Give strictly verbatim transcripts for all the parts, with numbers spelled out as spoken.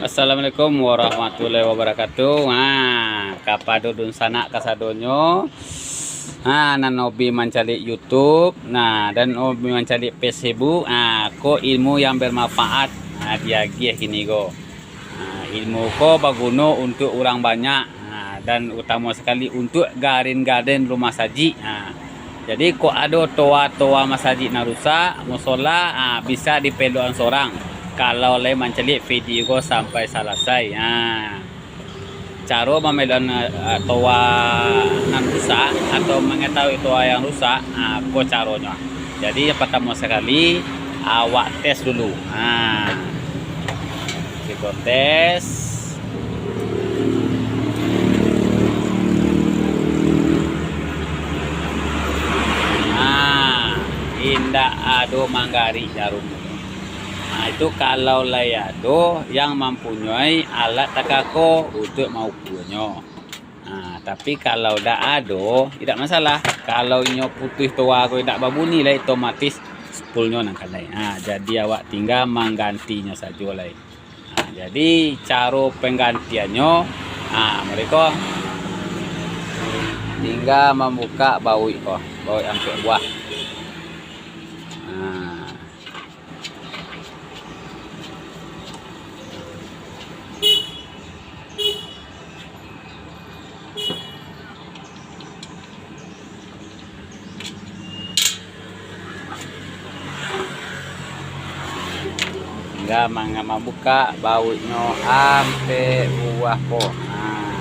Assalamualaikum warahmatullahi wabarakatuh. Ha, kapado dunsanak kasadonyo, ha, nan hobi mancaliak YouTube, nah, dan hobi mancaliak Facebook, ha, ko ilmu yang bermanfaat, ha, diagiah kini ko. Ha, ilmu ko baguno untuak urang banyak, ha, dan utamo sakali untuak garen-garen rumah sajik. Ha, Jadi, kok ado toa-toa masajik nan rusak, musola, ah, bisa dipelokan sorang, kalau lai mancaliak video ko sampai salasai. Ah, caro mamelokan, ah, toa nan rusak atau mangatahui toa yang rusak, ah, ko caronyo. Jadi, yang partamo sakali, awak tes dulu. Ah, kito tes. Nah, indak ado manggarik jarum. Nah, itu kalau lai ado yang mampunyoi alat takako untuak maukuanyo. Nah, tapi kalau dak ado, tidak masalah. Kalau inyo putuih toa ko indak babunyi lai, otomatis spulnyo nan kanai. Nah, jadi awak tingga manggantinyo sajo lai. Nah, jadi caro penggantiannyo, nah, mereka tingga mambuka bauik ko, bauik ampek buah. Nah. Tingga manga-, mambuka bauiknyo ampek buah ko. Nah.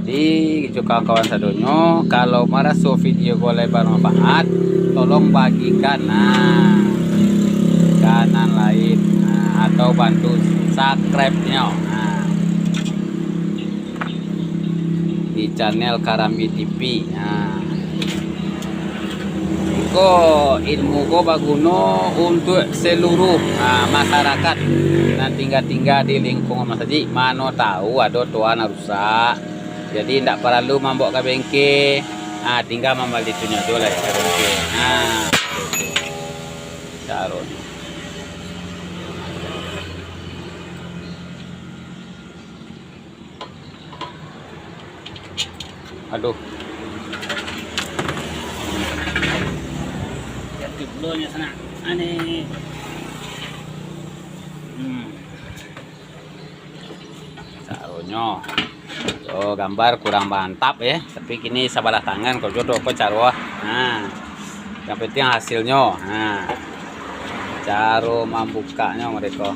Jadi, jo kawan-kawan sadonyo, kalau maraso video ko lai bermanfaat, tolong bagikan, nah, ka nan lain, nah, atau bantu subscribe-nyo, nah, di channel Karambia T V. Nah. Ko ilmu ko baguno untuak saluruh, ah, masarakat nan tingga-tingga di lingkungan masajik. Mano tahu ado toa nan rusak. Jadi, indak paralu mambaok ka bengke. Ah, tingga mambali tu nyo jo lah ka bengke. Ah, caronyo. Aduh. Jatuh pulonyo sanak. Aneh. Hmm. Caronyo. Oh, gambar kurang mantap, ya. Tapi kini sabalah tangan, kalau jodoh apa caro, ah. Nah. Yang penting hasilnyo. Nah. Caro mambukaknyo mereka.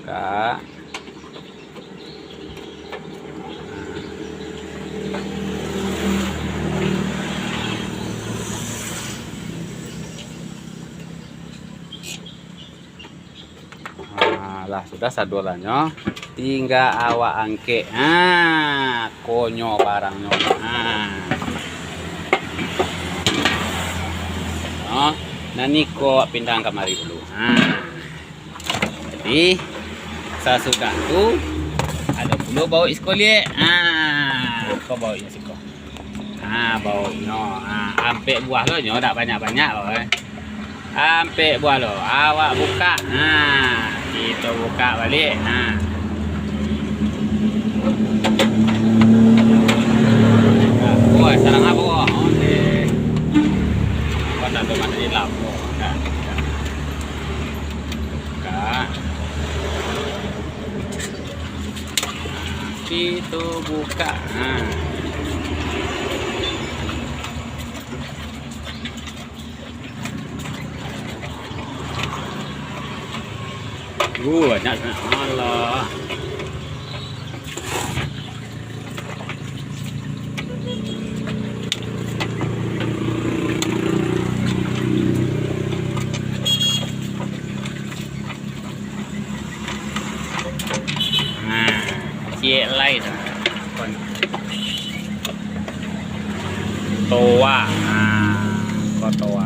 Buka. Ah, lah, sudah sadolanyo. Tingga awak angkek. Ha, konyo barangnyo. Ha. Oh, nan iko awak pindahan kamari dulu. Ha. Jadi, sasudah tu, ado pulo bauik siko liek. Ha, ko bauiknyo siko. Ha, bauiknyo. Ha, ampek buah lo nyo, dak banyak-banyak lo, eh. Ampek buah lo. Awak bukak. Ha, kito bukak baliak. Ha. Wah, sarang apo? Onde. Wah, tak tahu mana dia lapor. Dah, dah. Bukak. Kito bukak. Ha. Uh, banyak sangat. Alah. Nah, ciek lai tu. Toa. Nah, ko toa.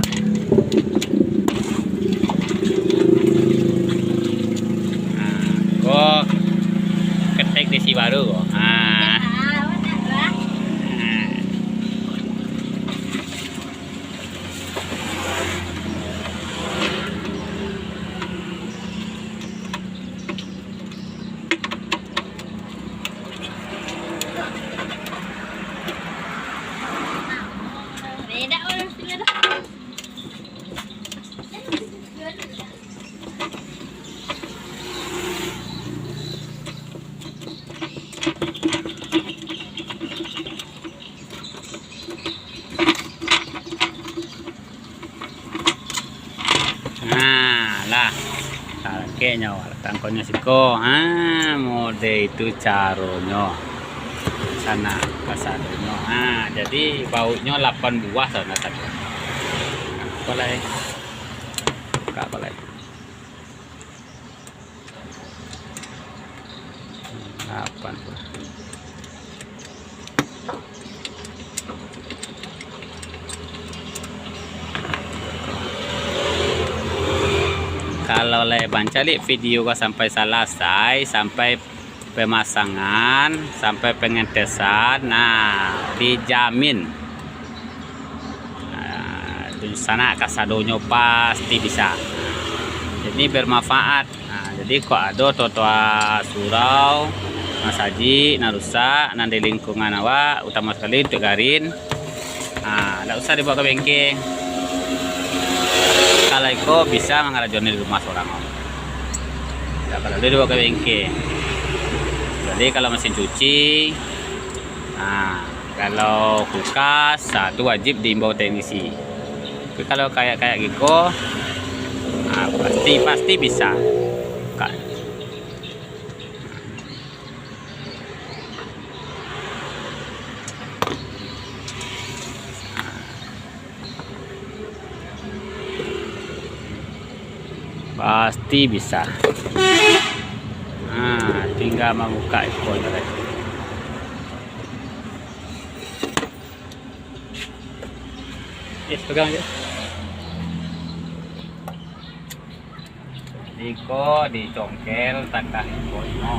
Lakeknyo, tangkonyo siko. Ha, mode itu caronyo. Sanak kasadonyo. Ha, jadi bauiknyo lapan buah sanak satu. Apo lai? Buka apo lai? Lapan buah. Kalau lai mancaliak video ko sampai salasai, sampai pemasangan, sampai pengetesan, nah, dijamin, nah, dunsanak kasadonyo pasti bisa. Jadi bermanfaat. Nah, jadi kok ado toa-toa surau, masajik nan rusak, nan di lingkungan awak, utama sakali untuak garin, nah, ndak usah dibawa ka bengke. Kalau iko bisa mangarajoan di rumah surang. Ndak paralu dibawa ka bengke. Jadi kalau mesin cuci, nah, kalau kulkas, nah, tu wajib diimbau teknisi. Tapi kalau kayak-kayak giko, nah, pasti, pasti bisa. Ka- Pasti bisa. Nah, tinggal mambuka ikonyo tadi. Eh, pegang je. Iko dicongkel takah iko ino.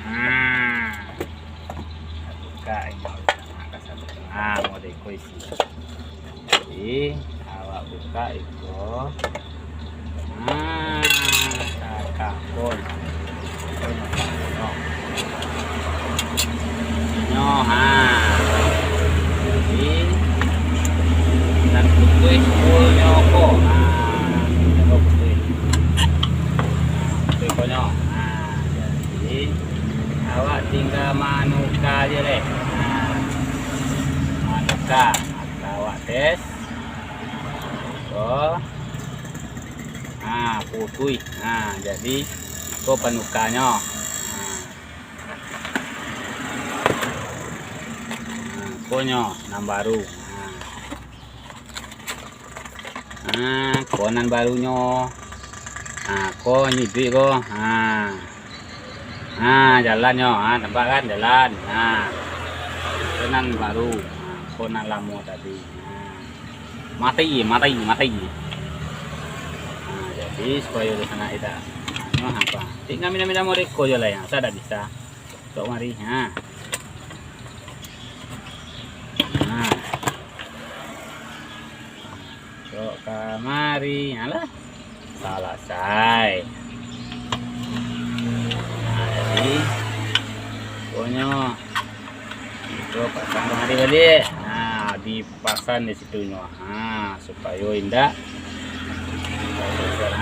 Nah, buka iko. Nah, model iko isi. Jadi, awak buka iko. Nah, takah pun. Nyo, ha. Jadi, nan putuih sepulnyo ko. Ha, ko putuih. Putuih ko nyo. Ha, jadi, awak tingga manuka je deh. Ha, manuka. Awak tes. Ko. Ha, putuih. Ha, jadi, ko panukanyo. Ha. Ha, ko nyo, nan baru. Ha. Ha, ko nan barunyo. Ha, ko nyo iduik ko. Ha. Ha, jalannyo. Ha, nampak kan jalan. Ha. Ko nan baru. Ha, ko nan lamo tadi. Ha. Mati, mati, mati. Ha, jadi, supayo dunsanak indak, anu, apa, tingga minam-minam model ko jo lah, yang asa dak bisa. Tok mari, ha. Ha. Tok kamari, alah. Salasai. Nah, jadi, pokoknyo, itu pasang kamari baliak. Nah, dipasan di situnyo. Ha, supayo indak.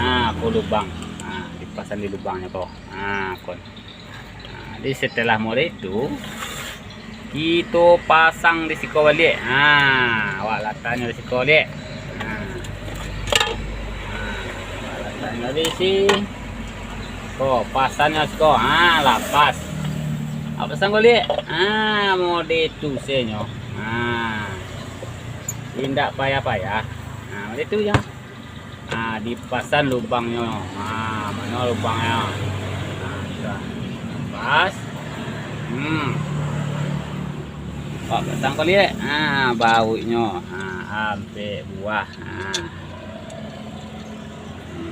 Ha, ko lubang. Ha, dipasan di lubangnyo ko. Ha, kon. Ha, jadi setelah model itu, kito pasang di siko baliak. Ha, awak lataknyo di siko baliak. Ha. Ha, awak lataknyo di si- Ko, pasannyo siko. Ha, lapas. Awak pasang baliak. Ha, model itu senyo. Ha. Indak payah-payah. Ha, model itu je. Ha, dipasan lubangnyo. Ha, mano lubangnyo? Ha, sudah. Pas. Hmm. Awak pasang baliak. Ha, bauiknyo. Ha, ampek buah. Ha.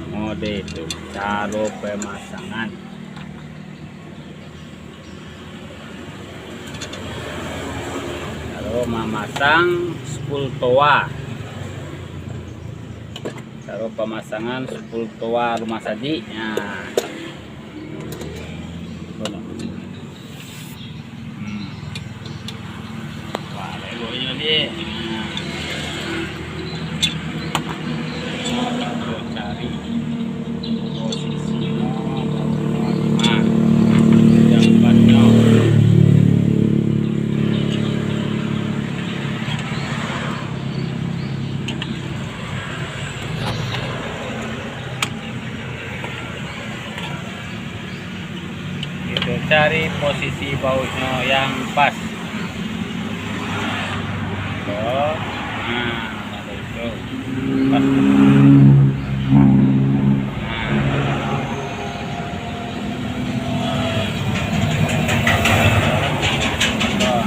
Model itu caro pemasangan. Mamasang sepuluh toa. Taruh pamasangan sepuluh toa rumah saji. Nah. Hmm. Wah, eloknyo ni. Nah. Cari posisi. Nah, yang patnyo. Kito cari posisi bauiknyo yang pas. Tuh. Nah, kalau itu pas. Nah. Tuh.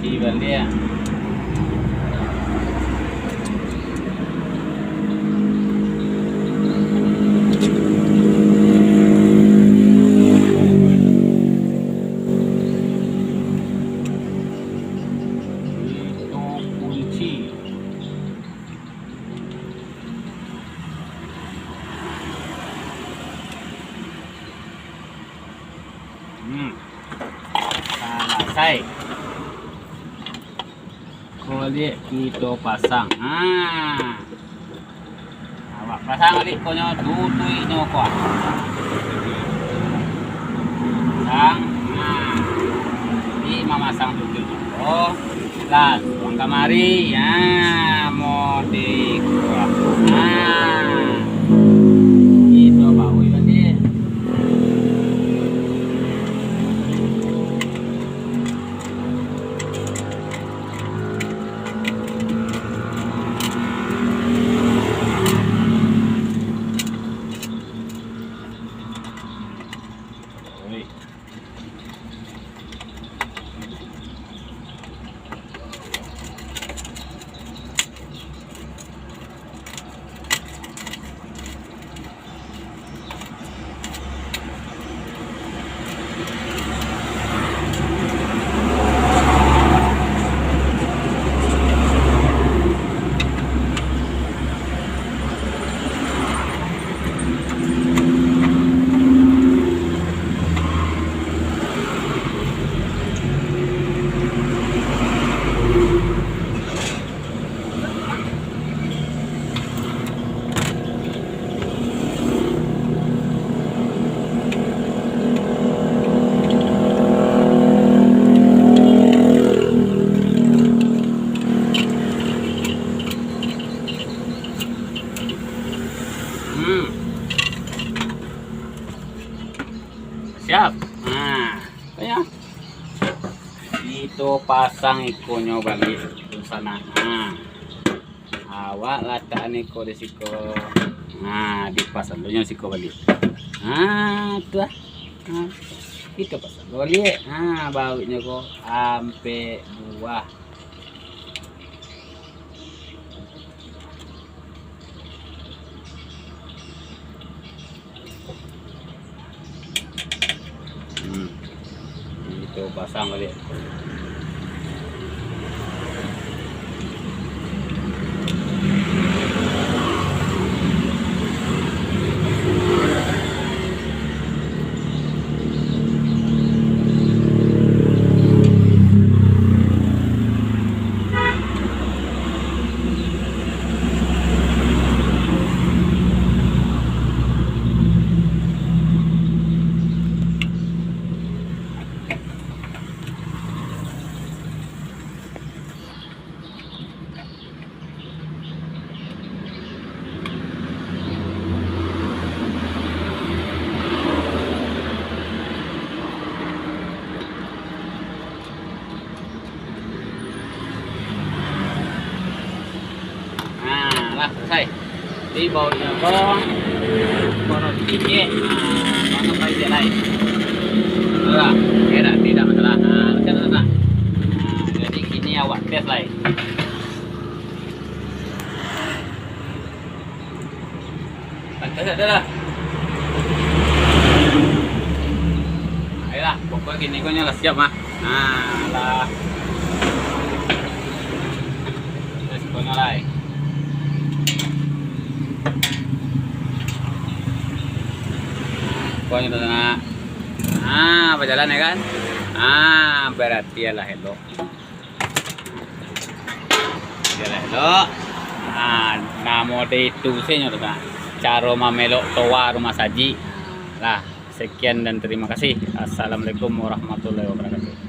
Si baliak. Itu kunci. Hmm. Salasai. Kulik kito pasang. Ha. Awak pasang kulik konyo tutuiknyo ko. Pasang. Ha. Jadi mamasang tutuiknyo ko. Lah, suang kamari, ya, mode kuah. Nah, itu baru tadi. Oi. Hmm. Siap. Nah, ya. Kito pasang ikonyo baliak tu sanak. Nah. Awak latak iko di siko. Nah, dipasang dulu nyo siko baliak. Nah, tu lah. Nah, kito pasang baliak. Nah, bauiknyo ko ampek buah. Hmm. Kito pasang baliak. Selesai. Jadi, baunyo ko, baru dikikik. Nah, baunyo pai je lai. Sudah. Oke, dah. Tidak masalah. Nah, macam tu, nah. Nah, jadi, kini awak tes lai. Pantas ado lah. Ayolah, pokoknyo kini ko nyo lah siap mah. Nah, lah. Tes ko nyo lai. Ko nyo lah, nak. Ah, bajalan ya kan? Ah, berarti lah elok. Iyolah, elok. Ah, namo de itu se nyo tu, kan. Caro mamelok toa rumah saji. Lah, sekian dan terima kasih. Assalamualaikum warahmatullahi wabarakatuh.